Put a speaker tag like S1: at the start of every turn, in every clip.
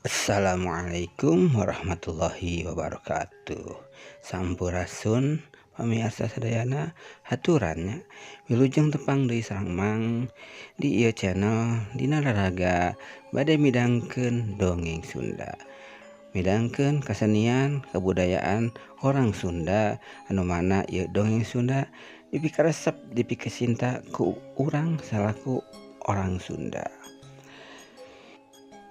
S1: Assalamualaikum warahmatullahi wabarakatuh. Sampurasun pamirsa sadayana, haturan nya wilujeng tepang deui sareng Mang di ieu channel dina raraga bade midangkeun dongeng Sunda. Midangkeun kasenian kebudayaan orang Sunda anu mana ieu dongeng Sunda dipikaresep dipikacinta ku urang salaku orang Sunda.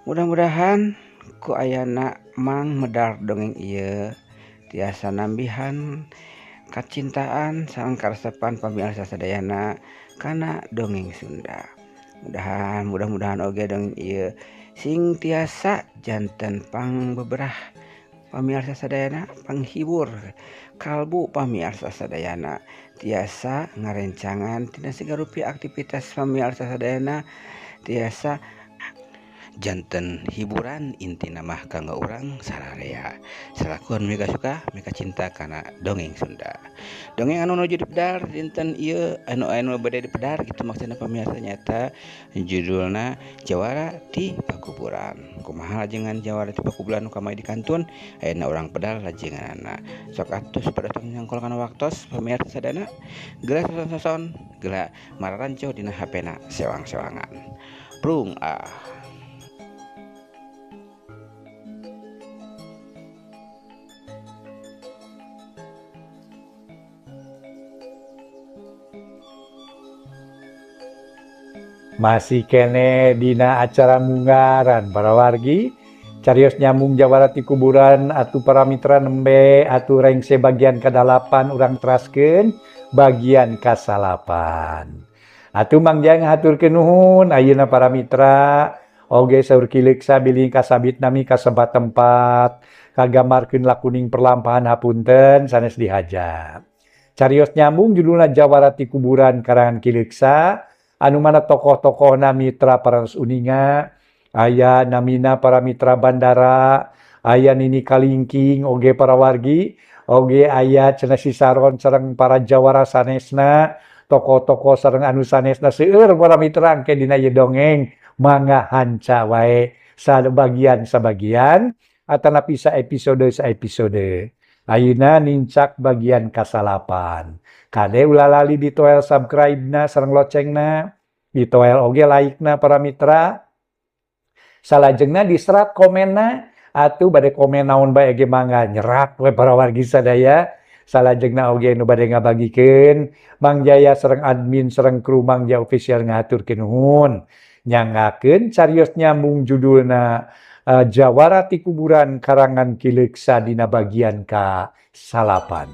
S1: Mudah-mudahan ku ayana Mang medar dongeng ieu tiasa nambihan kacintaan sareng karesepan pamirsa sadayana kana dongeng Sunda. Mudah-mudahan oge dongeng ieu sing tiasa janten pangbeberah pamirsa sadayana, panghibur kalbu pamirsa sadayana, tiasa ngarencangan tina sagarupi aktivitas pamirsa sadayana, tiasa janten hiburan intina mah kanggo urang sararea. Salaku anu mika suka mika cinta kana dongeng Sunda. Dongeng anu nuju dipedar dinten ieu anu anu bade dipedar gitu maksudna pamirsa nyata judulna Jawara ti Pakuburan. Kumaha lajengan Jawara ti Pakuburan nu kamari di kantun ayeuna urang pedar lajenganana. Sok atuh pada tong nyangkol kana waktos pamirsa sadayana geura soson-soson geura mararanco dina HP-na sewang-sewangan. Prung ah.
S2: Masih kene dina acara munggaran para wargi carios nyambung Jawara ti kuburan atuh para mitra nembe atuh rengse bagian kadalapan urang teraskeun bagian kasalapan. Atuh Mang Jaya ngahaturkeun nuhun ayeuna para mitra oge saur kileuksa bilih kasabit nami kasebat tempat kagambarkeun lakuning perlampahan hapunten sanes dihaja. Carios nyambung judulna Jawara ti kuburan karangan Kileuksa anu mana tokoh-tokohna mitra parantos uninga, aya namina para mitra bandara, aya Nini Kalingking oge para wargi, oge aya cenah si Saron sareng para jawara sanesna, tokoh-tokoh sareng anu sanesna seueur para mitra engke dina ieu dongeng mangga hanca wae sabagian sabagian atanapi saepisode saepisode. Ayeuna nincak bagian kasalapan. Kade ulah lali ditoel subscribe-na sareng locengna, ditoel oge like-na para mitra. Salajengna diserat komenna atuh bade komen naon bae ge mangga nyerat we para wargi sadaya. Salajengna oge nu bade ngabagikeun Mang Jaya sareng admin sareng kru Mang Jaya Official ngahaturkeun nuhun. Nyangakeun carios nyambung judulna Jawara ti Kuburan karangan Kileuksa dina bagian ka salapan.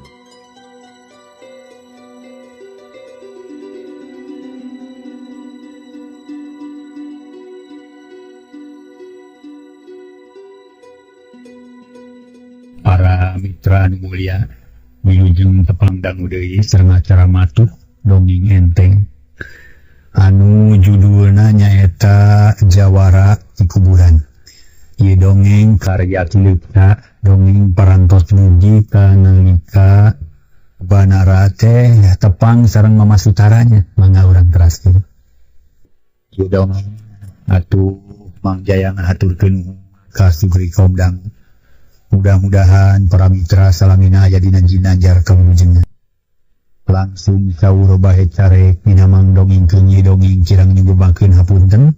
S3: Para mitra anu mulia wilujeng tepang dangu deui sareng acara matuh dongeng enteng anu judulna nyaeta Jawara ti Kuburan. Ieu dongeng karya Kileuksa, dongeng parantos dugi ka nalika Banara teh tepang sareng Mama Sutaranya mangga urang teraskeun. Ieu dongeng atuh Mang Jaya ngahaturkeun ka sugri kaum dangu. Mudah-mudahan para mitra salamina aya dina jinanjar kawilujengan. Langsung saur bahe carek dina mang dongengkeun ieu dongeng kirang nyugubakeun hapunten.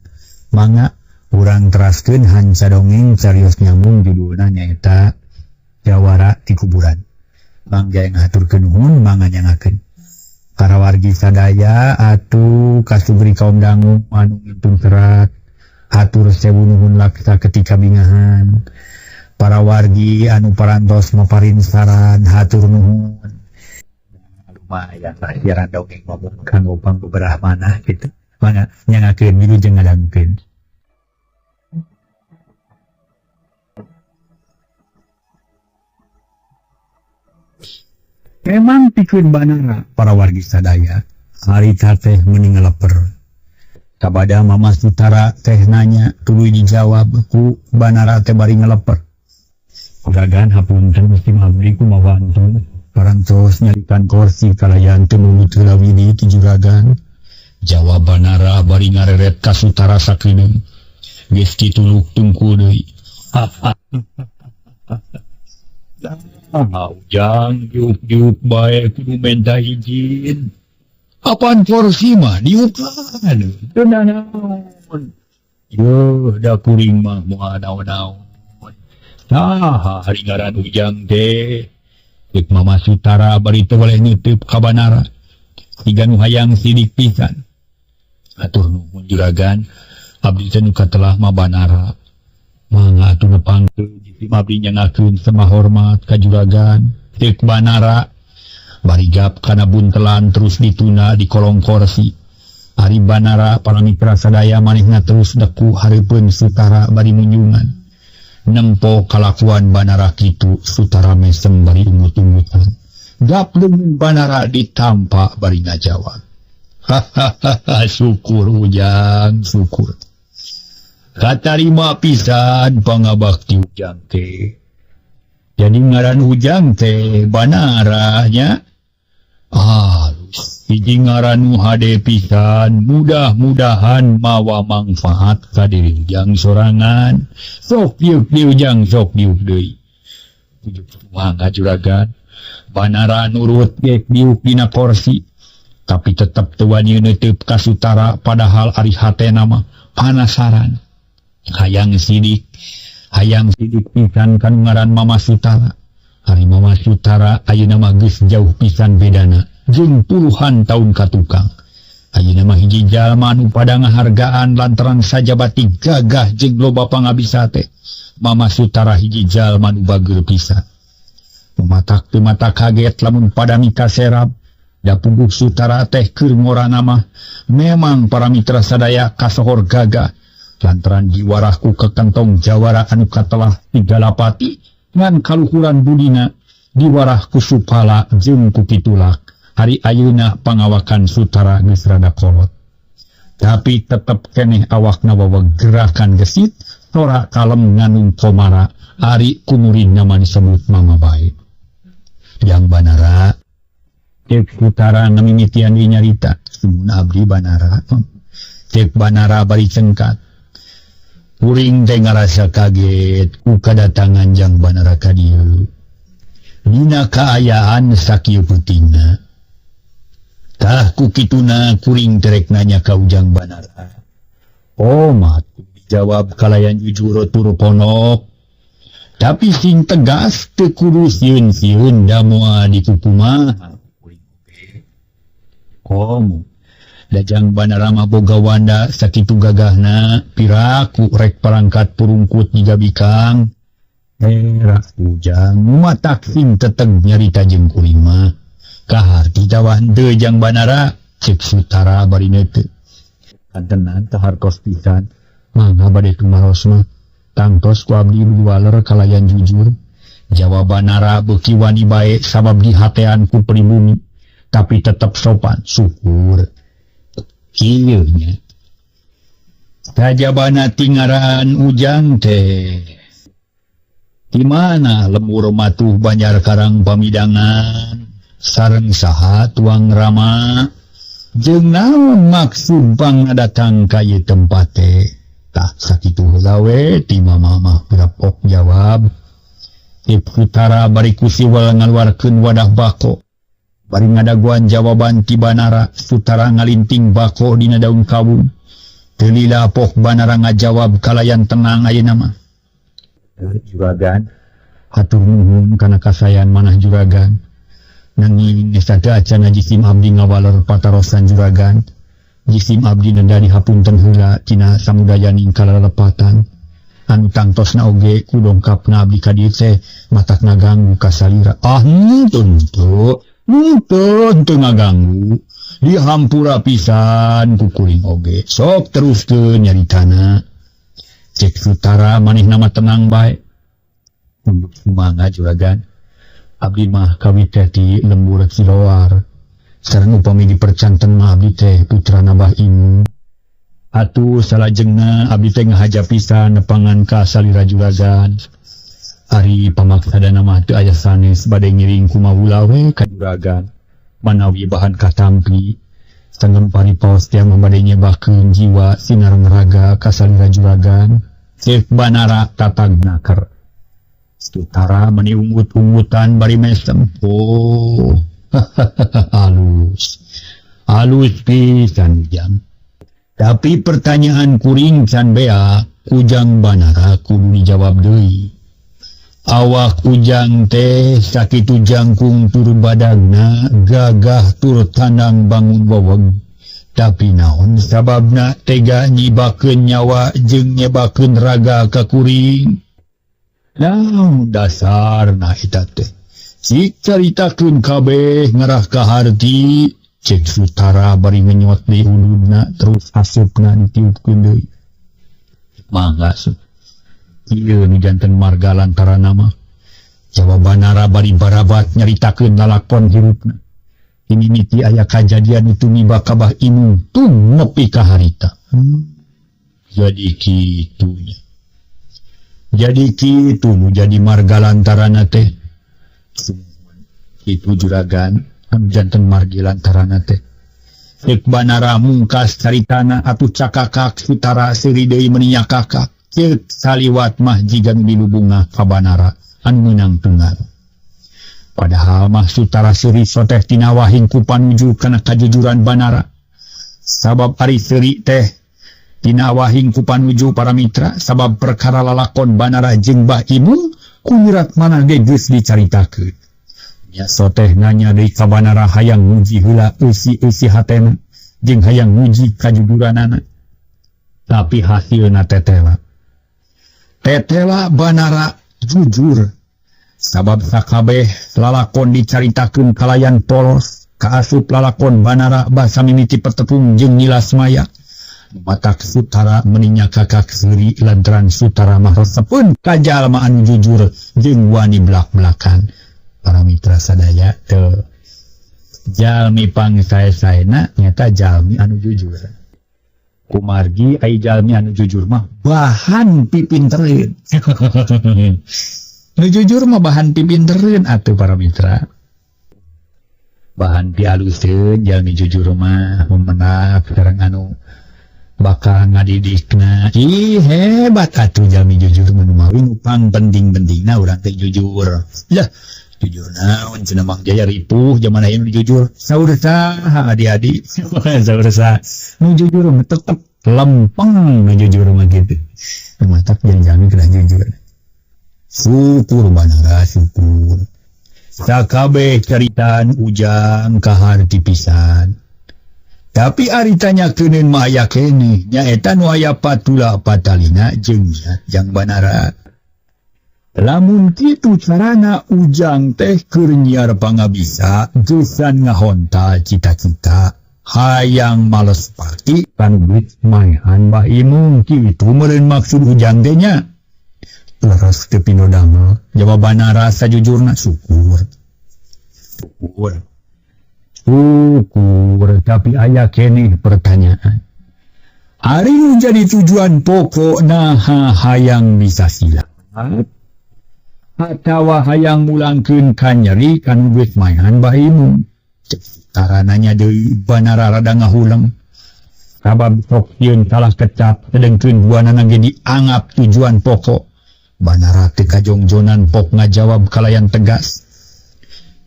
S3: Mangga urang teraskeun hanca dongeng carios nyambung judulna nyaeta Jawara ti Kuburan. Mang Jaya ngahaturkeun nuhun mangga nyangakeun. Para wargi sadaya atuh kasugri kaum dangu anu ngintun serat hatur sewu nuhun laksa ketika bingahan. Para wargi anu parantos maparin saran hatur nuhun. Lumayan lah siaran dongeng ngomong kanggo pangbeberah manah gitu. Mangga nyangakeun wilujeng ngadangukeun. Memang pikeun Banara para wargi sadaya harita teh meni ngaleper. Sabada Mama Sutara teh nanya tuluy dijawab ku Banara teh bari ngaleper. Juragan hapunten musim abdi kumaha wantun parantos nyarikan kursi kalayan teu nulut heula widi ti juragan. Jawab Banara bari ngareret ka Sutara sakeudeung. Geus kitu luk tungkul deui. Ujang diuk-diuk bae kudu menta izin. Apaan kursi mah diukan. Teu nanaon. Yeuh da kuring mah moal naon-naon. Saha ari ngaran Ujang teh? Ceuk Mama Sutara bari teu boleh nitip ka Banara. Siga nu hayang sidik pisan. Atur nuhun juragan, abdi teh nu katelah mah Banara. Mangga atuh nepangkeun jisim abdi nyangakeun sama hormat ka juragan. Ceuk Banara bari gap kana buntelan terus dituna di kolong kursi. Ari Banara para mitra sadaya manehna terus deku hareupeun Sutara bari munjungan. Nempo kalakuan Banara kitu Sutara mesem bari ungut-ungutan. Gap leungeun Banara ditampa bari ngajawab. Hahaha, syukur Ujang, syukur. Katarima pisan pangabakti Ujang teh. Jadi ngaran Ujang teh Banara nya. Halus hiji ngaran nu hade pisan, mudah-mudahan mawa manfaat ka diri Ujang sorangan. Sok diuk deui Ujang, sok diuk deui. Mangga juragan. Banara nurut ge diuk dina kursi. Tapi tetep teu wani neuteup ka Sutara padahal ari hatena mah panasaran. Hayang sidik pisan kan ngaran Mama Sutara. Ari Mama Sutara ayeuna mah geus jauh pisan bedana jeung puluhan tahun ka tukang. Ayeuna mah hiji jalma nu pada ngahargaan lantaran sajabati gagah jeung loba pangabisa teh. Mama Sutara hiji jalma nu bageur pisan. Matak teu mata kaget lamun pada mikaserap. Da puguh Sutara teh keur ngorana mah memang para mitra sadaya kasohor gagah. Lantaran diwarahku ke kantong jawara anu katelah tigalapati ngan kaluhuran budina diwarah ku Supala jeung ku Kitulak. Hari ayeuna pangawakan Sutara geus rada kolot. Tapi tetep keneh awakna wawa gerakan gesit, tora kalem nganung komara, ari kumurin mah disebut mama bae. Yang Banara cek Sutara ngamimitian deui nyarita, sumuhun abdi Banara. Cek Banara bari cengkat. Kuring teh ngarasa kaget ku kadatangan Jang Banara ka dieu. Dina kaayaan sakieu peutingna. Tah ku kituna kuring terek nanya ka Ujang Banara. Oh mat, dijawab kalayan jujur tur ponok. Tapi sing tegas teu kudu sieun-sieun da moal dikukumaha. Komo Dajang Banara mah boga wanda sakitu gagahna piraku rek parangkat purungkut jiga bikang. Era Ujang matak sing teteg nyarita jeung kuring mah. Kaharti tawah henteu Jang Banara cek Sutara bari neuteup. Kantenan teh hartos pisan. Mangga bade tumaros mah. Tangtos ku abdi waler kalayan jujur. Jawab Banara beuki wani bae sabab dihatean ku pribumi. Tapi tetep sopan, syukur. Kieu nya. Sajabana tingaran Ujang teh. Di mana lembur matuh Banjar Karang Pamidangan sareng saha tuang rama jeung naon maksud pangdatang ka ieu tempat teh. Tah sakitu heula we ti mama mah grapok jawab. Tip Sutara bari ku siwal ngaluarkeun wadah bako. Bari ngadaguan jawaban ti Banara, Sutara ngalinting bako dina daun kawung. Teu lila pok Banara ngajawab kalayan tenang ayeuna mah. Juragan, hatur nuhun kana kasayan manah juragan. Nanging geus teu acan jisim abdi ngawaler patarosan juragan. Jisim abdi nenda dihapunten heula tina samudayaning kalalepatan. Anu tangtosna oge ku dongkapna abdi ka dieu teh matak ngaganggu ka salira. Ah, henteu. Henteu ngaganggu. Dihampura pisan ku kuring oge. Sok teruskeun nyaritana. Cek Sutara manehna mah tenang bae. Mangga juragan. Abdi mah kawit teh ti lembur Ciloar. Sareng upami dipercanten mah abdi teh putra Nabah Imu. Atuh salajengna abdi teh ngahaja pisan nepangan ka salira juragan. Ari pamaksadana mah teu aya sanes bade ngiring kumawula we ka juragan. Manawi bahan katampi. Sanggem paripaos tiang mah bade nyebakeun jiwa sinareng raga ka salira juragan. Cek Banara tatag naker. Sutara meni ungut-ungutan bari mesem. Oh, halus. Halus pisan Ujang. Tapi pertanyaan kuring can bea, Ujang Banara kudu dijawab deui. Awak Ujang teh sakitu jangkung tur badagna, gagah tur tandang bangun weweg. Tapi naon sababna tega nyibakeun nyawa jeung nyebakeun raga ka kuring? Nah, dasar nah eta teh. Cik caritakeun kabeh ngarah ka harti, cek Sutara bari ngenyot di ududna terus asupna ditiupkeun deui. Mangga Sut. Ieu nu janten marga lantaran mah. Jawab Banara bari barabat nyaritakeun lalakon hirupna. Ini miti aya kajadian itu miba kabah imung tung nepi ka harita. Jadi kitunya. Jadi kitu nu jadi marga lantarana teh. Itu juragan anu janten margi lantarana teh. Cek Banara mungkas caritana atuh cakakak Sutara seuri deui meni nyakakak. Cek saliwat mah jiga nu dilubungah ka Banara anu meunang tunggal. Padahal mah Sutara seuri soteh tina wahing ku panuju kana kajujuran Banara. Sabab ari seuri teh tina wahing ku panuju para mitra, sabab perkara lalakon Banara jeung Bah Imung ku nyirat mana ge geus dicaritakeun. Nya soteh nanya deui ka Banara hayang nguji heula eusi-eusi hatena jeung hayang nguji kajujuranana. Tapi hasilna tetela. Tetela Banara jujur. Sabab sakabeh lalakon dicaritakeun kalayan polos, kaasup lalakon Banara basa mimiti petepung jeung Nyilas Maya. Matak Sutara meninya kakak seuri lantaran Sutara mah resepeun ka jalma anu jujur jeung wani belak-belakan. Para mitra sadaya teu jalmi pangsae-saena nyata jalmi anu jujur. Kumargi ai jalmi anu jujur mah bahan pipintereun. Nu jujur mah bahan pipintereun atuh para mitra. Bahan pialuseun jalmi jujur mah memenak sareng anu bakal ngadidikna. Ih hebat atuh jalmi jujur mah nu mawi nu pang penting-pentingna urang teh jujur. Lah jujur naon cenah Mang Jaya ripuh jaman ayeuna nu jujur. Saur saha adi-adi? Saur saha? Nu jujur mah tetep lempeng nu jujur mah kitu. Nu matak jeung jalmi kedah jujur. Syukur Banara syukur. Sakabeh caritaan Ujang kaharti pisan. Tapi ari tanyakeun mah aya keneh nyaeta nu aya patula patalina jeung niat jang Banara. Lamun kitu carana Ujang teh keur nyiar pangabisa geusan ngahontal cita-cita hayang males pati kanu duit maehan Bah Imung kitu meureun maksud Ujang teh nya. Leres teu pinodamel jawab Banara sajujurna syukur. Syukur. Syukur tapi aya keneh pertanyaan. Ari nu jadi tujuan pokok naha hayang bisa silat atawa hayang mulangkeun ka nyeri kanu duit maehan Bah Imung. Cek nanya deui Banara rada ngahuleng. Sabab sok sieun salah kecap sedengkeun duanana ge dianggap tujuan pokok. Banara teu kajongjonan pok ngajawab kalayan tegas.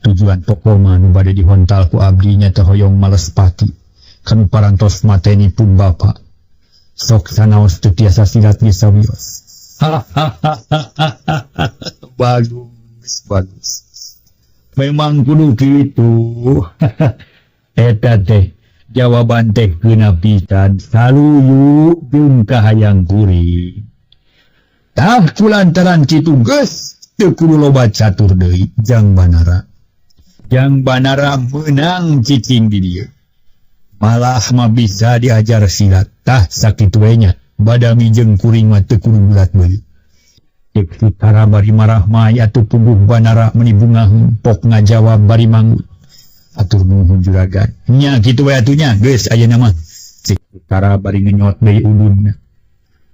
S3: Tujuan pokok mah nu bade dihontal ku abdi nya teh hoyong males pati kanu parantos mateni pun bapa. Sok sanaos teu tiasa silat ge sawios. Bagus, bagus. Memang kudu kitu. Eta teh jawaban teh geuna pisan saluyu jeung kahayang kuring. Tah kulantaran kitu geus teu kudu loba catur deui jang Banara. Jang Banara meunang cicing di dieu. Malah mah bisa diajar silat. Tah sakitu we nya badami jeung kuring mah teu kudu bulat beulit. Cek Sutara bari marah mah atuh puguh Banara meni bungah pok ngajawab bari manggut. Atur nuhun juragan. Nya kitu we atuh nya geus ayeuna mah. Cek Sutara bari ngenyot deui ududna.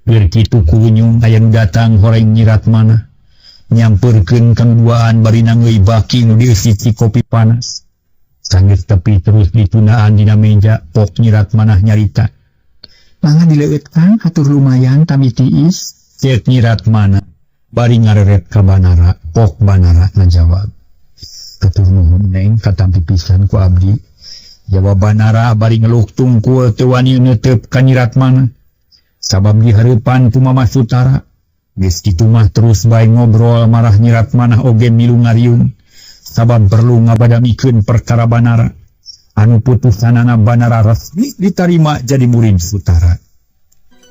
S3: Keur kitu kunyung aya nu datang horeng nyirat mana. Nyampeurkeun kangduaan bari nangeui baki nu dieusi kopi panas. Sanggeus tepi terus ditundaan dina meja pok nyirat manah nyarita. Mangga dileueut Kang hatur lumayan tami tiis. Cek Nyi Ratmana bari ngareret ka Banara pok Banara ngajawab. Hatur nuhun Neng katampi pisan ku abdi. Jawab Banara bari ngeluh tungkul teu wani neuteup ka Nyi Ratmana. Sabab dihareupan ku Mama Sutara. Geus kitu mah terus bae ngobrol marah Nyi Ratmana oge milu ngariung. Sabab perlu ngabadamikeun perkara Banara. Anu putusanana Banara resmi ditarima jadi murid Sutara.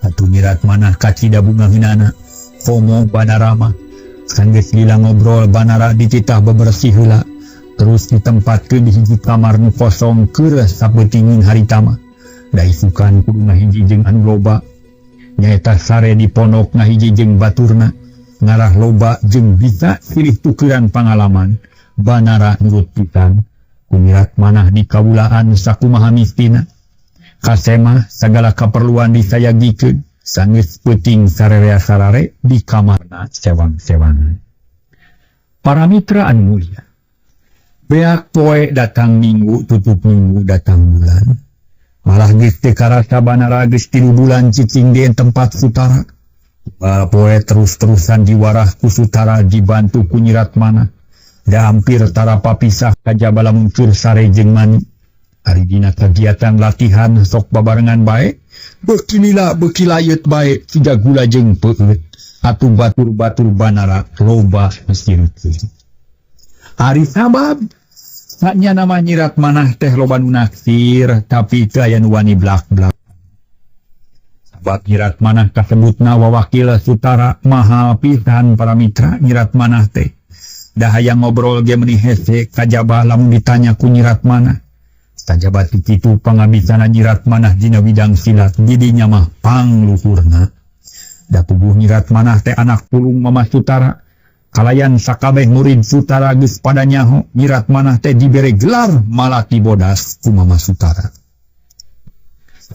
S3: Atuh Nyi Ratmana kacida bungaheunana komo Banara mah. Sanggeus lila ngobrol Banara dititah bebersih heula. Terus ditempatkeun di hiji kamar nu kosong keur sapeutingeun harita mah. Da isukan kudu ngahiji jeung anu loba. Nyaeta sare di pondok ngahiji jeung baturna. Ngarah loba jeung bisa silih tukeran pangalaman. Banara nurut pisan. Ku Nyi Ratmanah di kawulaan sakumaha mistina. Kasemah sagala kaperluan disayagikeun. Sanggeus peuting sarerea sarare di kamarna sewang-sewangan. Para mitra anu mulia, beak poe datang minggu tutup minggu datang bulan. Malah geus teu karasa Banara geus 3 bulan cicing di tempat Sutara. Poe terus-terusan diwarah ku Sutara dibantu ku Nyi Ratmana. Da hampir tara papisah kajaba lamun keur sare jeung mani. Ari dina kegiatan latihan sok babarengan bae, beuki lila beuki layeut bae siga gula jeung peueut. Atuh batur-batur Banara loba sirikeun. Ari sabab saknya nama Nyi Ratmanah teh loba nu naksir tapi teu aya nu wani blak-blak. Sabab Nyi Ratmanah kasebutna wawakil Sutara mahal pisan para mitra Nyi Ratmanah teh. Da hayang ngobrol ge meuni hese kajaba lamun ditanya ku Nyi Ratmanah. Sajaba ti kitu pangabisana Nyi Ratmanah dina bidang silat didinya mah pangluhurna. Da puguh Nyi Ratmanah teh anak pulung Mama Sutara. Kalayan sakabeh murid Sutara geus pada nyaho Nyi Ratmanah teh dibere gelar Malati Bodas ku Mama Sutara.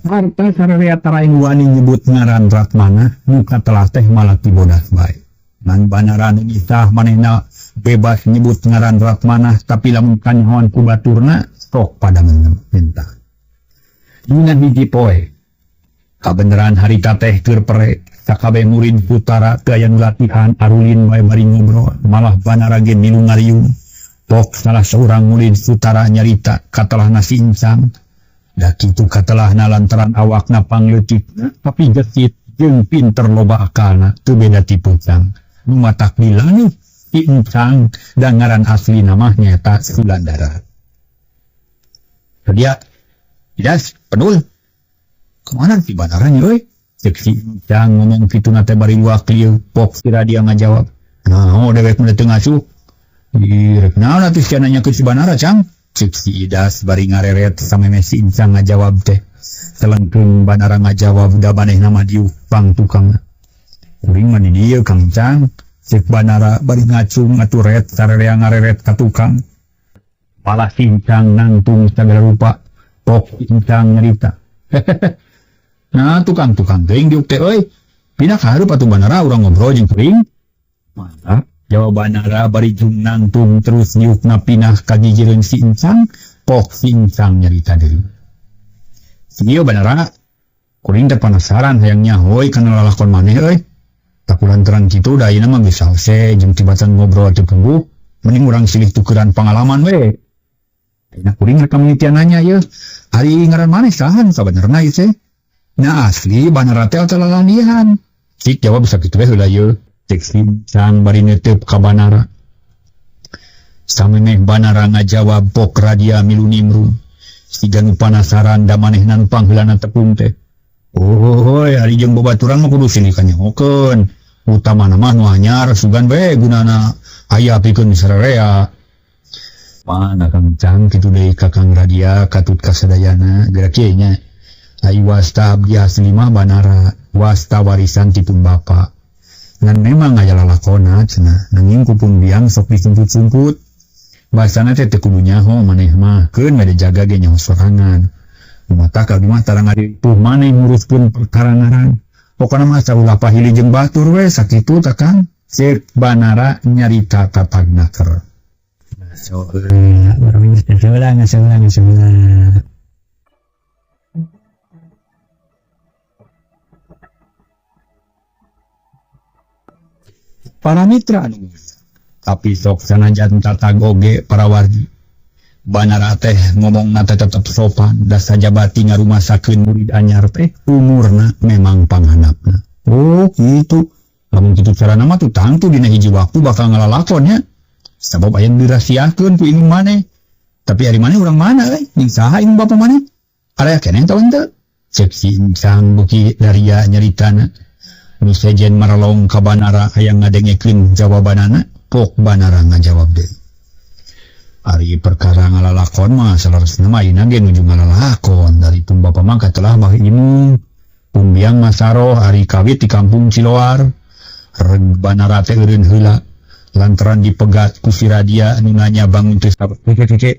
S3: Harta sararea tara ing wani nyebut ngaran Ratmanah nu katelah teh Malati Bodas bae. Ngan Banara nu misah manehna bebas nyebut ngaran Ratmanah tapi lamun kanyahoan ku baturna sok pada minta. Dina hiji poe kabeneran harita teh keur pere sakabeh murid Sutara teu aya nu latihan arulin bae bari ngobrol malah Banara ge milu ngariung. Pok salah seorang murid Sutara nyarita katelahna si Incang. Da kitu katelahna lantaran awakna pangleutik tapi gesit jeung pinter loba akalna teu beda ti Pucang. Nu matak dilani si Incang da ngaran asli namah nyaeta Sulandara. Dia Idas pedul kemana si Banara nya euy? Cek si Incang ngomong kitu na teh bari luak lieu. Pok si Radia ngajawab, nah oh dewek mah teu ngasuh. Ih, rek naon atuh sia nanya ke si Banara Cang? Cek si Idas bari ngareret sameme si Incang ngajawab teh. Selengkeung Banara ngajawab da manehna mah diuk pang tukang. Kuring mah di dieu Kang Cang. Cek Banara bari ngacung atuh ret sarerea ngareret ka tukang. Malah si Incang nangtung sagala rupa. Pok si Incang nyarita. Nah tukang-tukang teuing diuk teh euy. Pindah ka hareup atuh Banara urang ngobrol jeung kuring. Mantap. Jawab Banara bari jung nangtung terus diukna pinah ka gigireun si Incang. Pok si Incang nyarita deui. Ieu Banara kuring teh penasaran hayang nyaho euy kana lalakon maneh euy. Takulantaran kitu da ayeuna mah geus salse jeung tibatan ngobrol teu puguh. Mending urang silih tukeran pangalaman we. Ayeuna kuring rek kamimitian nanya ieu. Ari ngaran maneh saha nu sabenerna ieu teh? Nya asli Banara teh talalanian. Cik jawab sakitu we heula ieu. Cek si Incang bari neuteub ka Banara. Samemeh Banara ngajawab pok Radia milu nimrung. Siga nu panasaran da manehna nu pangheulana tepung teh. Oh, ari jeung babaturan mah kudu silih kanyahokeun. Utamana mah nu anyar sugan we gunana aya pikeun sararea. Mana Kang Cang kitu deui ka Kang Radia katut kasadayana geura kieu nya. Ai wasta abdi asli mah Banara, wasta warisan tipun bapa. Ngan memang aya lalakona cenah, nanging kupun biang sok disumput-sumput. Basana teh teu kudu nyaho maneh mah, keun we dijaga ge nyaho sorangan. Mata ka mah tara ngaripuh maneh nguruskeun perkara ngaran. Pokona mah saulah pahili jeung batur we sakitu ta Kang. Ceuk Banara nyarita tatagnaker.
S1: So, heula heula heula.
S3: Para mitra anu mulia. Tapi sok sanajan tatag oge para wargi. Banara teh ngomongna teh tetep sopan, da sajabati ngarumasakeun murid anyar teh umurna memang panghandapna. Oh, kitu. Lamun kitu carana mah tuh tangtu dina hiji waktu bakal ngalalakon nya. Sabab aya nu dirahasiakeun ku indung maneh. Tapi ari maneh urang mana euy? Ning saha indung bapa maneh? Araya keneh atawa henteu? Cek si Incang beuki daria nyaritana. Nu sejen marelong ka Banara hayang ngadengekeun jawabanana, pok Banara ngajawab deui. Ari perkara ngalalakon mah saleresna mah ayeuna ge nuju ngalalakon dari pun bapa mah katelah mah imung. Pumbiang masaroh ari kawit di kampung Ciloar. Reg Banara teh eureun heula lantaran dipegat ku si Radia nu nanya bangun teh keke.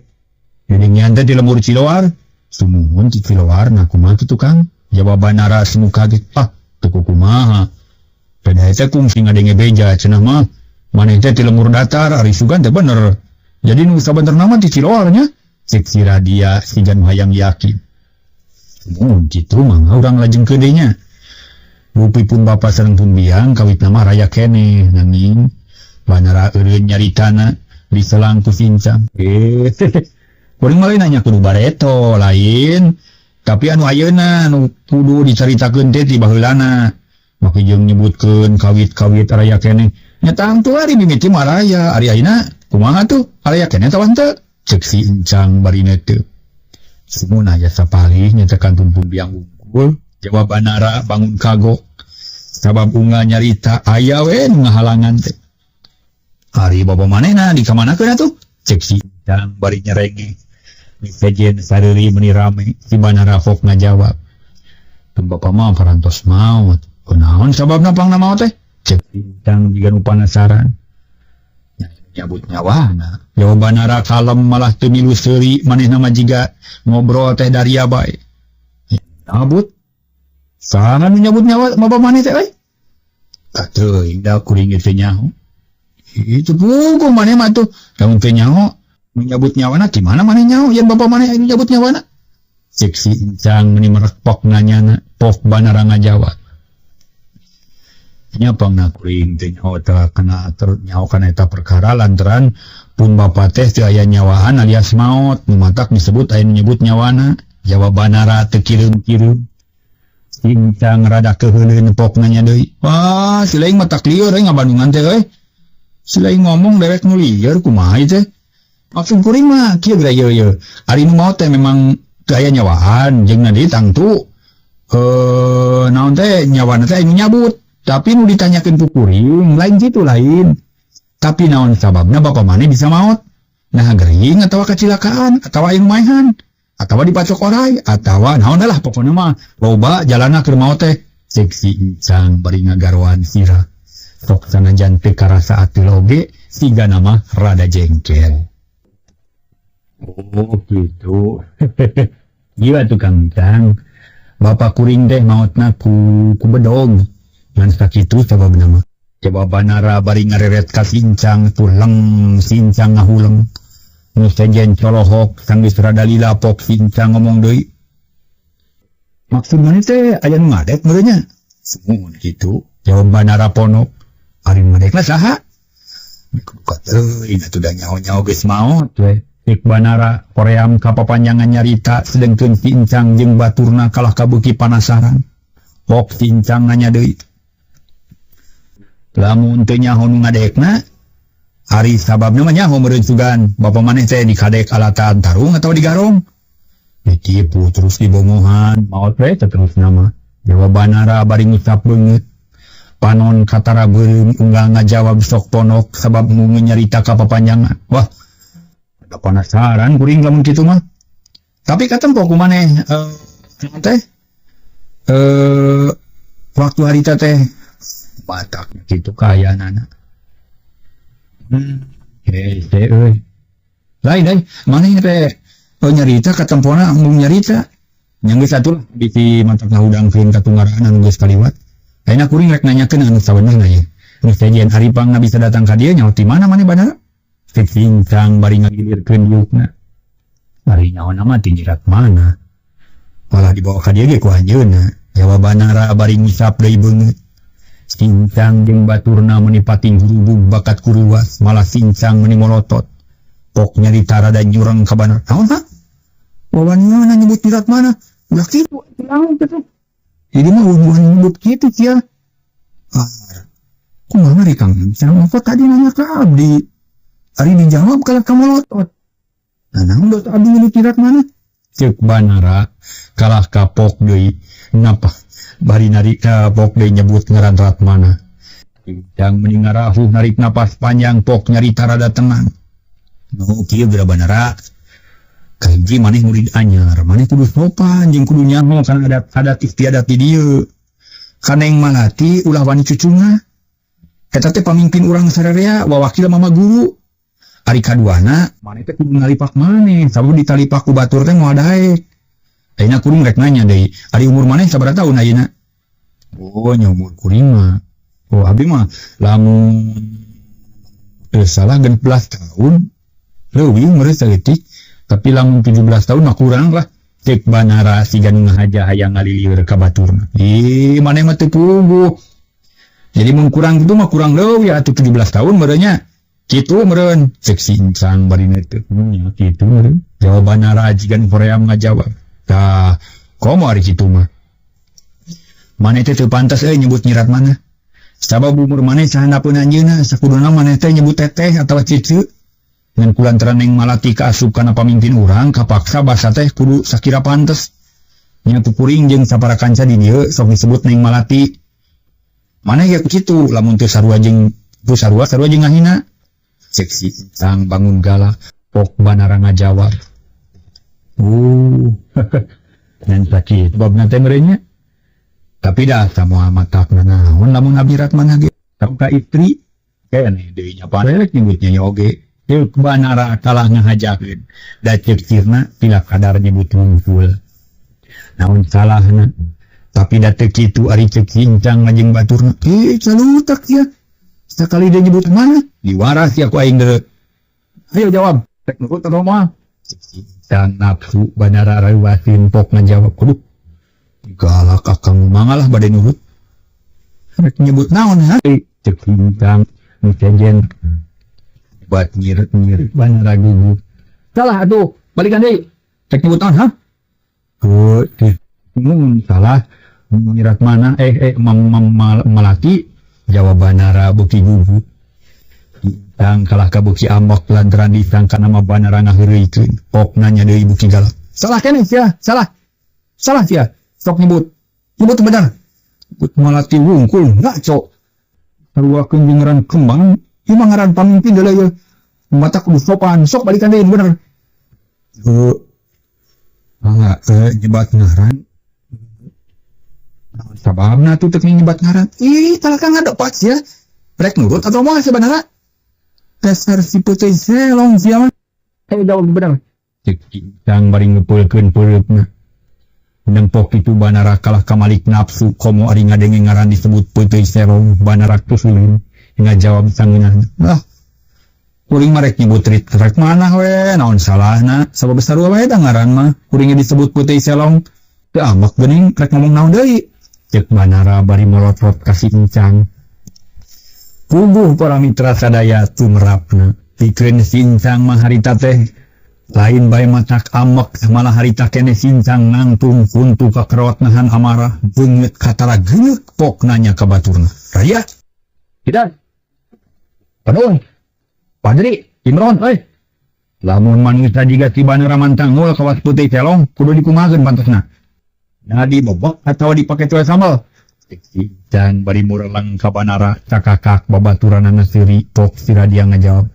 S3: Jadi nyan teh di lembur Ciloar. Sumuhun di Ciloar nah kumaha kitu Kang? Jawab Banara semu kaget. Ah, teu kumaha. Pedah teh kungsi ngadenge beja cenah mah. Maneh teh di lembur datar ari sugan teh bener. Jadi nu sabenerna mah di Ciloar nya. Cek si Radia sigan hayang yakin. Sumuhun kitu mah urang lajengkeun deui nya. Rupi pun bapa sareng pun biang kawit nama raya keneh nanging Banara eureun nyaritana diselang ku Sincang. Kuring mah lain nanya kudu bareto lain, tapi anu ayeuna anu kudu dicaritakeun teh ti baheulana. Maka jeung nyebutkeun kawit-kawit raya keneh. Nya tangtu ari mimiti mah raya, ari ayeuna kumaha tuh? Raya keneh atawa henteu? Ceuk si Incang bari neuteup. Sumuna aya sapalih nya teh kantun pun biang wungkul. Jawab Banara bangun kagok. Sabab unga nyarita aya we nu ngahalangan teh. Ari bapa manehna dikamanakeun atuh? Cek si Incang bari nyerenge. Sejen sareuri meuni rame, si Banara hok ngajawab. Teu bapa mah parantos maot. Kunaon sababna pangna maot teh? Cek si Incang jiga nu panasaran. Nyabut nyawana. Jawab Banara kalem malah teu milu seuri manehna mah jiga ngobrol teh daria bae. Nyabut. Saha nu nyabut nyawa bapa maneh teh euy? Teuing da kuring ge teu nyaho. Itu puguh maneh mah tuh. Lamun teu nyaho nu nyabut nyawana di mana maneh nyaho yen bapa maneh anu nyabut nyawana? Cek si Incang meuni merekpok nanyana, pok Banara ngajawab. Nya pangna kuring teu nyaho teh kana nyaho kana eta perkara lantaran pun bapa teh teu aya nyawaan alias maot nu matak disebut aya nu nyebut nyawana. Jawab Banara teu kireum-kireum. Incang rada keuheuleun pok nanya deui. Wah, si laing mah tak lieur euy ngabandungan teh euy. Si laing ngomong dewek nu lieur kumaha ieu teh? Maksud kuring mah kieu geura ieu ieu. Ari nu maot teh memang teu aya nyawaan jeung na deui tangtu naon teh nyawana teh anu nyabut. Tapi nu ditanyakeun ku kuring lain kitu lain. Tapi naon sababna bapa maneh bisa maot? Nah gering atawa kacilakaan atawa aya nu maehan atawa dipacok orai atawa naon lah pokona mah loba jalana keur maot teh. Cek si Incang bari ngagaroan sirah. Sok sanajan teu karasa atuh oge sigana mah rada jengkel. Oh gitu. Gila tukang Incang. Bapak kuring teh maotna ku bedog. Ngan sakitu sababna mah. Jawab Banara bari ngareret ka Sincang tuleng Sincang ngahuleng. Nu sejen colohok sanggeus rada lila pok Sincang ngomong deui. Maksud maneh teh aya nu ngadek meureun nya? Sumuhun kitu. Jawab Banara ponok. Ari nu ngadekna saha? Buka teuing atuh da nyaho-nyaho geus maot we. Cek Banara hoream ka papanjangan nyarita sedengkeun si Incang jeung baturna kalah kabeuki panasaran. Pok si Incang nanya deui. Lamun teu nyaho nu ngadekna, ari sababna mah nyaho meureun sugan bapa maneh teh dikadek alatan tarung atawa digarong. Ditipu terus dibongohan, maot we terusna mah. Jawab Banara bari ngusap beungeut. Panon katara beureum unggal ngajawab sok ponok sabab mun nyarita ka papanjangan. Wah, ada penasaran kuring lamun kitu mah. Tapi katempo ku maneh teh waktu harita teh batak kitu kaayaanana. Hese euy. Lain euy, maneh teh nyarita katempona embung nyarita. Nya geus atuh lah bisi matak ngahudangkeun katunggaraan anu geus kaliwat. Ayeuna kuring rek nanyakeun anu sabenerna ye. Nu sejen ari pangna bisa datang ka dieu nyaho ti mana maneh Banara? Cek si Incang bari ngagilirkeun diukna. Ari nyaona mah ti nyirat mana? Malah dibawa ka dieu ge ku anjeunna. Jawab Banara bari ngusap deui beungeut. Sincang jeung baturna meuni pating hurubug bakat kuruas malah sincang meuni molotot. Pok nyarita rada nyureng ka Banara. Naon ha? Wawaniana nyebut Nyi Ratmana. Ulah kitu naon teh. Jadi mah ulah nyebut kitu sia. Ah, kumaha ari Kang Encang apa tadi nanya ka abdi? Ari dijawab kalah ka molotot. Nah, naon dosa abdi nyebut Nyi Ratmana? Ceuk Banara kalah kapok deui napa bari narik kapok deui nyebut ngaran Ratmana. Yang meni ngarahuh narik napas panjang pok nyarita rada tenang. Nu kieu geura Banara. Kahiji maneh murid anyar, maneh kudu sopan jeung kudu nyaho kana adat istiadat di dieu. Kaneng Malati ulah wani cucunga. Eta teh pamimpin urang sararea wawakil mama guru. Ari kaduana maneh teh kudu ngalipak maneh, sabab ditalipak ku batur teh moal daek. Ayeuna kuring rek nanya deui, ari umur maneh sabaraha taun ayeuna? Oh, nya umur kuring mah. Oh, abdi mah lamun teu salah 16 tahun leuwih meureun saeutik, tapi lamun 17 tahun mah kurang lah. Ceuk Banara siga nu ngahaja hayang ngalilieur ka baturna. Ih, maneh mah teu puguh. Jadi mun kurang kitu mah kurang leuwih atuh 17 tahun meureun nya. Kitu meureun ceuk si Incang bari teu nya kitu meureun. Jawab Banara jiga nu hoream ngajawab. Tah, komo ari kitu mah. Maneh teh teu pantas euy nyebut Nyi Ratmana. Sabab umur maneh sahandapeun anjeunna, sakuduna maneh teh nyebut teteh atawa cece. Ngan kulantaran Neng Malati kaasup kana pamimpin urang, kapaksa basa teh kudu sakira pantes. Nya ku kuring jeung sapara kanca di dieu sok disebut Neng Malati. Maneh ge kitu, lamun teu sarua jeung teu sarua sarua jeung ngahina. Ceuk si Incang bangun galak, pok Banara ngajawab. Ngan sakitu babna teh meureun nya. Tapi dah samoal matakna naon lamun abdi Ratmana ge. Ka istri keneh deui nya parek nyebutnya nya oge. Ceuk Banara kalah ngahajakeun. Da ceuk sirna pila kadar nyebut wungkul. Naon salahna? Tapi da teu kitu ari ceuk Incang jeung baturna. Ih, calutak sia. Sakali dia nyebut mana? Diwaras sia ku aing deui. Ayo jawab. Rek nurut atau moal? Ceuk Incang nafsu Banara reuwaseun pok ngajawab. Kudu galak akang mangalah bade nurut. Rek nyebut naon ha? Ceuk Incang nu sejen. Buat nyiret-nyiret Banara gugup. Salah atuh, balikan deui. Rek nyebut naon ha? Heuh, mun salah Nyi Ratmana Malati jawab Banara beuki gugup. Incang kalah ka beuki ambek lantaran disangka nama Banara ngaheureuykeun. Pok nanya deui beuki galak. Salah keneh sia, salah. Salah sia. Sok nyebut. Nyebut bener. Nyebut Malati wungkul ngaco. Saruakeun jeung ngaran kembang, ieu mah ngaran pamimpin deui ieu. Mata kudu sopan, sok balikan deui bener. Heuh. Mangga nyebat ngaran. Naon sababna atuh teu nyebat ngaran? Ih, kalah ka ngadopat sia. Rek nurut atau moal sebenarnya? Dasar si peuteui selong sia mah. Ayo jawab bener. Ceuk Incang bari ngepeulkeun peureupna. Nempok itu Banara kalah kamalik nafsu komo ari ngadenge ngaran disebut peuteui selong Banara tusulin ngajawab sangeunahna. Ah, kuring mah rek nyebut rek mana we naon salahna sabab sarua wae da ngaran mah kuring disebut peuteui selong teu ambek geuning rek ngomong naon deui. Ceuk Banara bari molotot ka si Incang. Puguh para mitra sadaya tumrapna pikeun si Incang mah harita teh lain bae matak ambek malah harita keneh Sincang nangtung kuntu kakerot nahan amarah beungeut katara geuneuk pok nanya ka baturna. Raya tidak Penuh Padri Imron euy lamun manusia jiga si Banara mantangul kawas putih celong kudu dikumahakeun pantesna. Nah dibobok atau dipake cuai sambal. Sincang bari mureleng ka Banara cakakak babaturanana seuri pok si Radia ngajawab.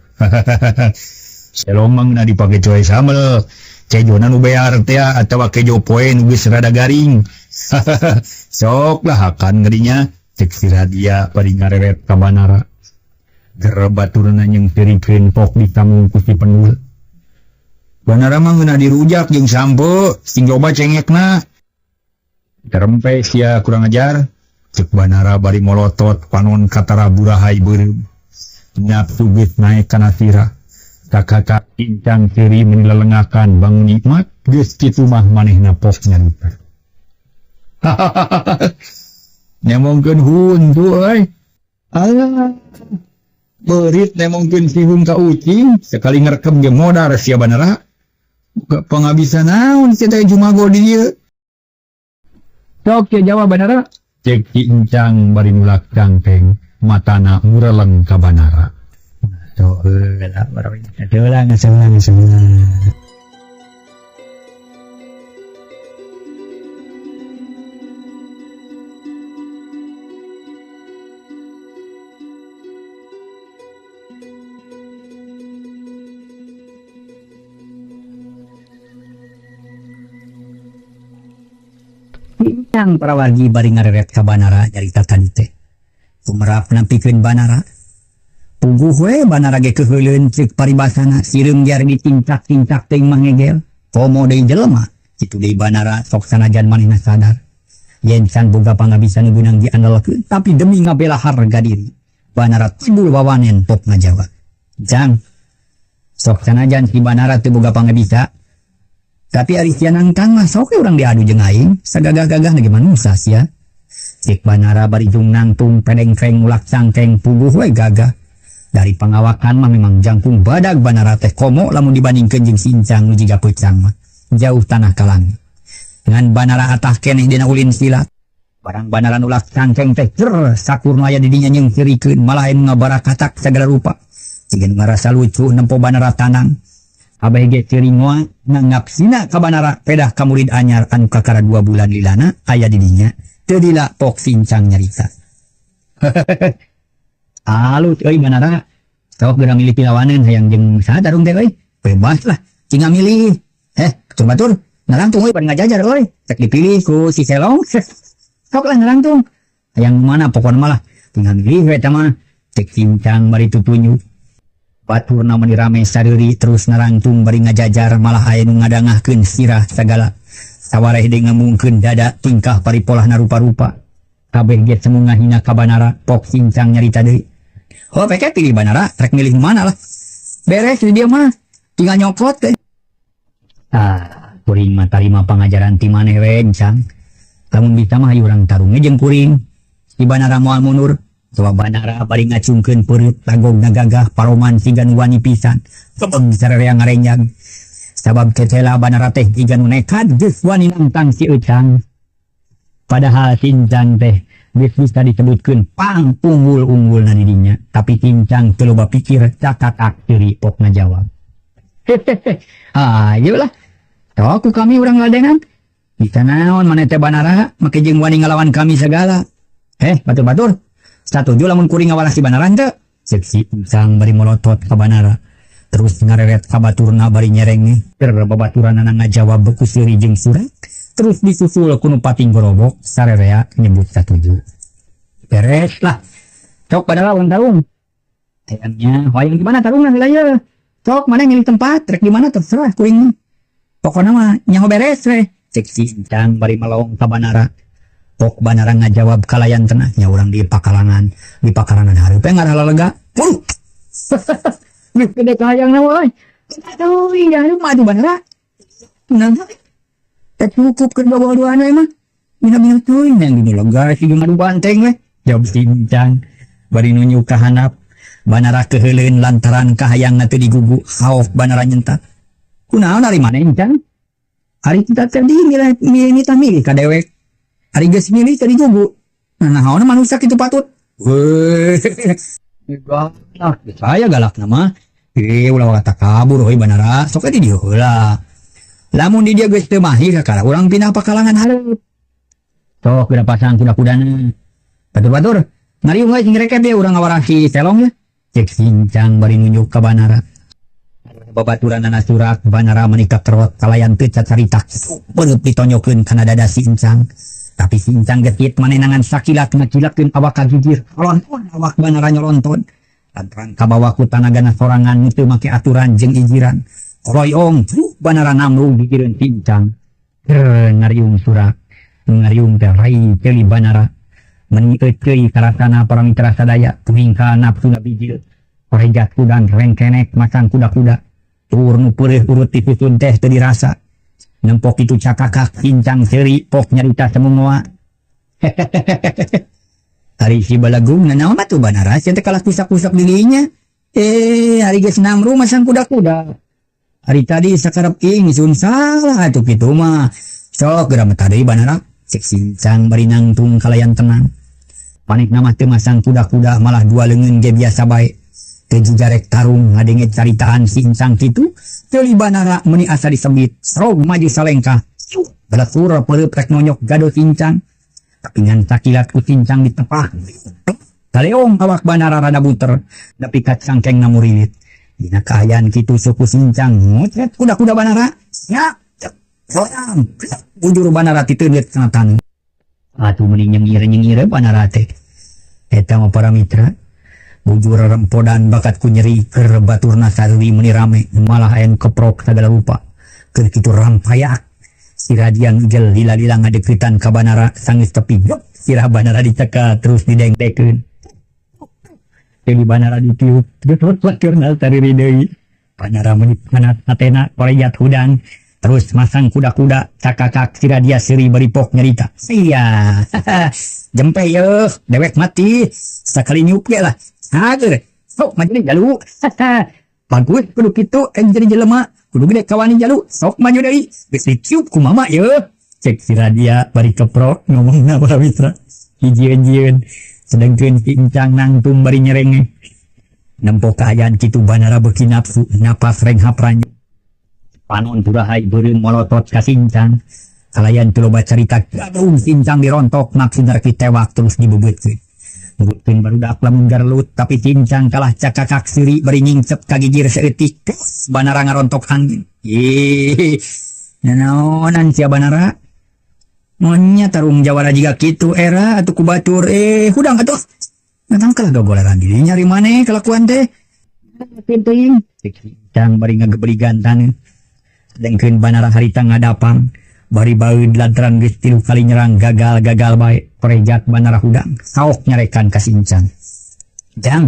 S3: Selong mah ngeunah dipake cuai sambal. Kejona nu bear teh atawa kejo poe nu geus rada garing. Sok lah hakan ngerinya cek si Radia bari ngareret ka Banara. Ger baturna jeung seurikeun pok ditamung ku si Pendul. Banara mah ngeunah dirujak jeung sampe sing loba cengekna. Terempe sia kurang ajar. Cek Banara bari molotot panon katara burahai beureum. Nafsu geus naek kana sirah. Kakak Incang seuri meuni lelengakan bangun nikmat geus kitu mah manehna pok nyarita. Nemongkeun huntu euy. Alah. Beurit nemongkeun sihung ka ucing, sekali ngerekem ge modar sia Banara. Buka pangabisa naon sia teh jumago di dieu. Sok sia jawab Banara. Cek Ki Encang bari nulak cangkeng, matana mureleng ka Banara.
S4: So, heula heula heula. Bintang parawargi bari ngareret ka Banara nyarita tadi teh. Kumerap nampikeun Banara. Puguh we Banara ge keuheuleun ceuk paribasana sireum ge ditingcak-tingcak teuing mangegel. Komo deui jelema, kitu deui Banara sok sanajan manehna sadar. Yen can boga pangabisa nu beunang diandalkeun tapi demi ngabela harga diri. Banara timbul wawanen pok ngajawab. Jang, sok sanajan si Banara teu boga pangabisa. Tapi ari sia nangtang mah sok urang diadu jeung aing, sagagah-gagah ge manusia sia. Cek Banara bari jung nangtung pedengkreng ulak cangkeng puguh we gagah. Dari pangawakan mah memang jangkung badag Banara teh komo lamun dibandingkeun jeung si Incang nu jiga peucang mah. Jauh tanah ka langit. Ngan Banara atah keneh dina ulin silat. Barang Banara nulak cangkeng teh cer sakur nu aya di dinya nyeungkeurikeun malah anu ngabarakatak sagala rupa. Jiga nu ngarasa lucu nempo Banara tanang. Abah ge ceuring moa ngapsina ka Banara pedah ka murid anyar anu kakara 2 bulan lilana aya di dinya teu dila pok sincang nyarita. Alus euy Banara sok geura milih pilawaneun hayang jeung saha tarung teh euy bebas lah cing milih batur-batur narangtung euy bari ngajajar euy rek dipilih ku si Selong sok lah narangtung hayang mana pokona mah lah tinggal milih we eta mah cek sincang bari tutunjuk. Baturna meni rame sareuri terus narangtung bari ngajajar malah aya nu ngadangahkeun sirah sagala. Sawareh deui ngamungkeun dada tingkah paripolahna rupa-rupa. Kabeh ge semu ngahina ka Banara pok sincang nyarita deui. Oh peke pilih Banara rek milih mana lah. Beres di dieu mah tinggal nyokot teh. Ah, kuring mah tarima pangajaran ti maneh we Encang. Lamun bisa mah hayu urang tarungnya jeung kuring. Si Banara moal mundur. Coba Banara bari ngacungkeun peureut tagogna gagah paroman siga nu wani pisan. Kebeng sarerea ngarenjang. Sabab tetela Banara teh jiga nu nekat geus wani nantang si Ecang. Padahal Cincang teh geus bisa disebutkeun pang unggul-unggulna di dinya, tapi Cincang teu loba pikir cakakak ceuri pok ngajawab. Ayo lah. Tok ku kami urang ladenan. Bisa naon maneh teh Banara make jeung wani ngalawan kami segala. Batur-batur. Satuju lamun kuring ngawalah si Banara henteu. Ceuk si Encang bari molotot ka Banara. Terus ngareret ka baturna bari nyereng nih. Keur babaturanana ngajawab ku seuri jeung surat. Terus disusul ku nu pating gorobok sarerea nyebut satuju. Beres lah. Sok Banara urang tarung. Hayangnya hoyong di mana tarungna heula ye. Sok maneh milih tempat rek di mana terserah kuring mah. Pokona mah nyaho beres we. Ceuk si Encang bari melong ka Banara. Pok Banara ngajawab kalayan tenah nya urang di pakalangan, di pakarangan hareup ngarah lalega. Waduh. Geus gede kahayangna euy. Aduh, iya mah atuh Banara. Nah, teh cukup keur bawa duana mah. Bina-bina teuing yang dinu lega si ngadu banteng we. Jawab si Encang bari nunjuk ka handap. Banara keuheuleun lantaran kahayangna teu digugu, haok Banara nyentak. Kunaon ari maneh Encang? Ari kita tadi milih milih milih ka dewek. Ari geus milih tadi gugu. Nah, naon manusia kitu patut. Weuh. Galak, saya galak nama. Ulah kata kabur euy Banara, sok di dieu heula. Lamun di dieu geus teu mahir kakara urang pindah pakalangan hareup. Sok geura pasang kuda-kudana. Batur-batur, ngariung we sing rekep ye urang ngawarah si Selong ya. Cek Sincang bari nunjuk ka Banara. Babaturanana surak Banara meuni kakerot kalayan teu cacarita. Beureut ditonyokeun kana dada si Encang. Tapi si Encang gesit manenangan sakilat ngakilatkeun awak ka gigir. Lonton awak Banara nyolonton. Lantaran kabawa ku tanagana sorangan nu teu make aturan jeung ijiran. Koroyong Banara namrung gigireun si Encang. Ger ngariung surak. Ngariung teh rai ceuli Banara. Meni euceuy karasana para mitra sadaya tuhingka nafsuna bijil. Korejat kudan rengkenek masang kuda-kuda. Tur nu peureuh urut disusun teh teu dirasa. Nempok itu cakakak cincang seuri pok nyarita semungoa. Ari si balagung nanaon atuh Banara sia teh kalah kusak-kusak dirinya. Eh, ari geus namru masang kuda-kuda. Ari tadi sakarep ingsun salah atuh kitu mah. Sok geura mah deui Banara. Cek sincang bari nangtung kalayan tenang. Panik mah teu masang kuda-kuda malah dua leungeun ge biasa bae. Teu jiga rek tarung ngadenge caritaan si Incang kitu, teuli Banara meuni asa disebit, srog maju salengkah. Balatur peureub rek nonyok gado Cincang. Tapi ngan sakilat ku Cincang ditepah. Kaleong awak Banara rada buter, nepi ka cangkengna murilit. Dina kaayaan kitu suku Cincang ngocret kuda-kuda Banara. Ya, hoyam, bujur Banara titeundeut kana taneuh. Atuh meni nyengir-nyengir Banara teh. Eta mah para mitra. Bujur rempodan bakat ku nyeri keur baturna saruri meuni rame malah aya nu keprok sagala rupa. Keur kitu rampayak. Si Radia ngigel lila-lila ngadeuketan ka Banara sanggeus tepi gep sirah Banara dicekal terus didengdekeun. Deui Banara ditiup terus baturna saruri deui. Banara meuni panas hatena korejat hudang terus masang kuda-kuda cakakak si Radia seuri bari pok nyarita. Sia jempe yeuh dewek mati sakali niup ge lah. Hager sok maju deui jalu. Bagus kudu kitu jadi jelema kudu gede kawani jalu sok maju deui geus ditiup ku mama yeuh. Cek si Radia bari keprok ngomongna para mitra hijieun-jieun sedengkeun si Incang nangtung bari nyerenge. Nempo kaayaan kitu Banara beuki nafsu napas renghap ranyu. Panon turahai beureum molotot ka Sincang. Kalayan teu loba carita gadung Sincang dirontok maksudna rek ditewak terus dibebeutkeun. Nurutkeun barudak lamun garelut tapi Cincang kalah cakakak seuri bari nyingcep ka gigir saeutik. Banara ngarontok angin. Ih, nanaonan sia Banara? Monya tarung jawara jiga kitu era atuh ku batur hudang atuh. Natangkel gogoleran diri nyari maneh kalakuan teh. Teuing. Cincang bari ngagebeligan taneuh. Sedengkeun Banara harita ngadapang bari baeud lantaran geus 3 kali nyerang gagal-gagal bae. Korejat Banara hudang saok nyarekan ka Sincang. Jang,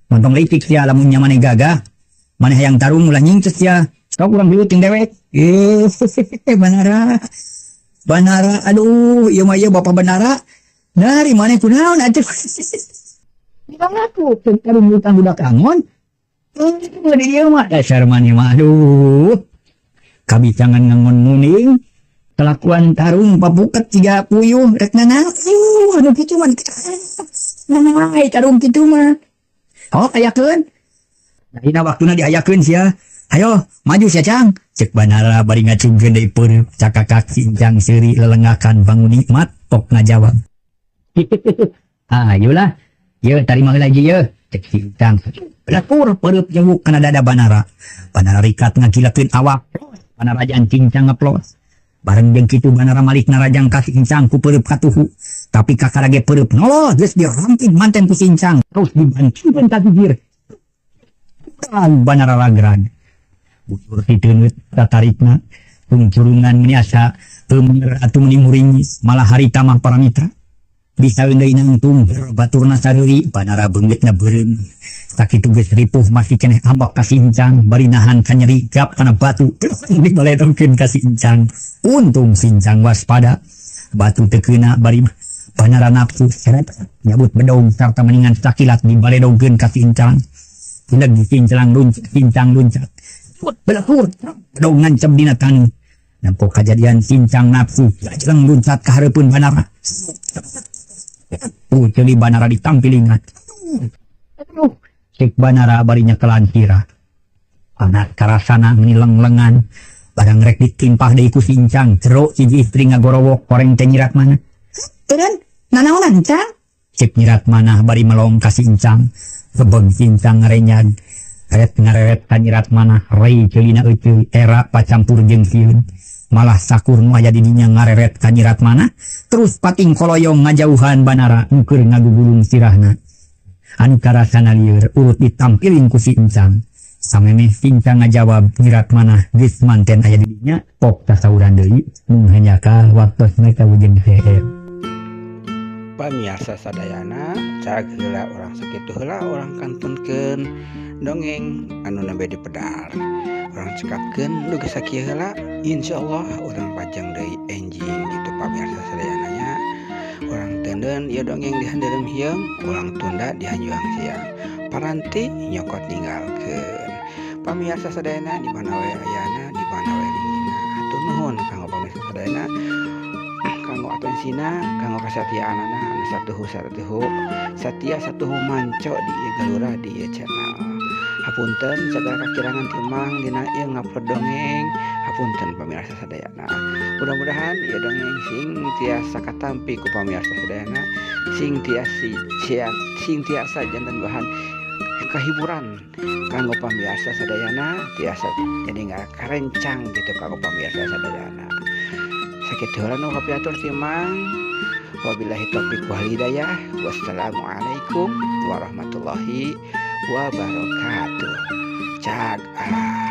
S4: montong leutik sia lamun nya maneh gagah. Maneh hayang tarung ulah nyingces sia. Sok urang gelut jeung dewek. Banara. Banara aduh ieu mah ieu Bapak Banara. Dari maneh kunaon atuh? Ngaku tarung gelut budak angon. Di dieu mah dasar maneh mah aduh. Kabicangan ngangon muning. Kelakuan tarung papuket siga puyuh rek nanaon anu kitu mah nanaon tarung kitu mah. Oh ayakeun. Dina waktuna diayakeun sia. Ayo maju sia Cang. Cek Banara bari ngacungkeun deui peureub cakakak Cincang seuri lelengakan bangun nikmat pok ngajawab. Ayolah. Ye tarima heula hiji ye. Cek Cincang. Belakur peureub nyewuk kana dada Banara. Banara rikat ngakilakeun awak. Banarajaan Cincang ngeplos. Bareng jeung kitu Banara malik narajang ka Cincang ku peureub katuhu. Tapi kakara ge peureub noloh geus dirangking manten ku Cincang. Terus dibantingkeun ka gigir. Banara ragrag. Bujur titeungeut tatarikna. Tungcurungan meuni asa peumeur atuh meuni muringis. Malah harita mah para mitra. Bisa deui nangtung baturna sareuri Banara beungeutna beureum. Sakitu geus ripuh masih keneh ambak ka Sincang bari nahan ka nyeri gap kana batu dibaledongkeun ka Sincang. Untung Sincang waspada. Batu teu keuna bari Banara nafsu seret nyabut bedog sarta meningan sakilat dibaledogkeun ka Sincang. Tineg Sincang luncat, Sincang luncat. Belakur bedog ngancem dina taneuh. Nempo kajadian Sincang nafsu gajleng luncat ka hareupeun Banara. Ceuli Banara ditampilingan. Aduh, cek Banara bari nyekelan sirah. Anak karasana meuni leng-lengan. Barang rek ditimpah deui ku Sincang, jero hiji istri ngagorowok koreng teh nyirat mana. Teureun, nanaonan Cang? Cek nyirat manah bari melong ka Sincang. Gebeg Sincang ngarenyag. Ret ngareret ka nyirat manah, rei ceulina euceuy era pacampur jeung sieun. Malah sakur nu aya di dinya ngareret ka nyirat manah, terus pating koloyong ngajauhan Banara nu keur ngagugulung sirahna. Anu karasana lieur urut ditampiling ku Sincang. Samemeh Sincang ngajawab nyirat manah geus manten aya di dinya pok tasawuran deui mung hanjakal waktosna kawujeng seher.
S1: Pamiarsa sadayana cag heula urang sakitu heula urang kantunkeun dongeng anu nembe dipedar. Urang cekapkeun dugi sakieu heula insyaallah urang pajeng deui enjing gitu pamiarsa sadayana nya. Urang teu Dideundeun ieu dongeng dihandelem hieung, ulang tunda dihanjuang siang. Paranti nyokot ninggalkeun. Pamirsa sadayana di mana we ayana, di mana we lingina. Hatur nuhun kanggo pamirsa sadayana, kanggo atensina, kanggo kasatiaanana anu satuhu satuhu satia satuhu manco di ieu galura di ieu channel. Hapunten sagala kakirangan ti Mang dina ieu ngupload dongeng. Hapunten pamirsa sadayana. Mudah-mudahan ieu dongeng sing tiasa katampi ku pamirsa sadayana, sing tiasa sing tiasa janten bahan kehiburan kanggo pamirsa sadayana, tiasa jadi ngakarencang gitu kanggo pamirsa sadayana. Sakitu heula nu kapihatur ti Mang. Wabillahi taufik wal hidayah. Wassalamualaikum warahmatullahi wabarakatuh. Cag ah.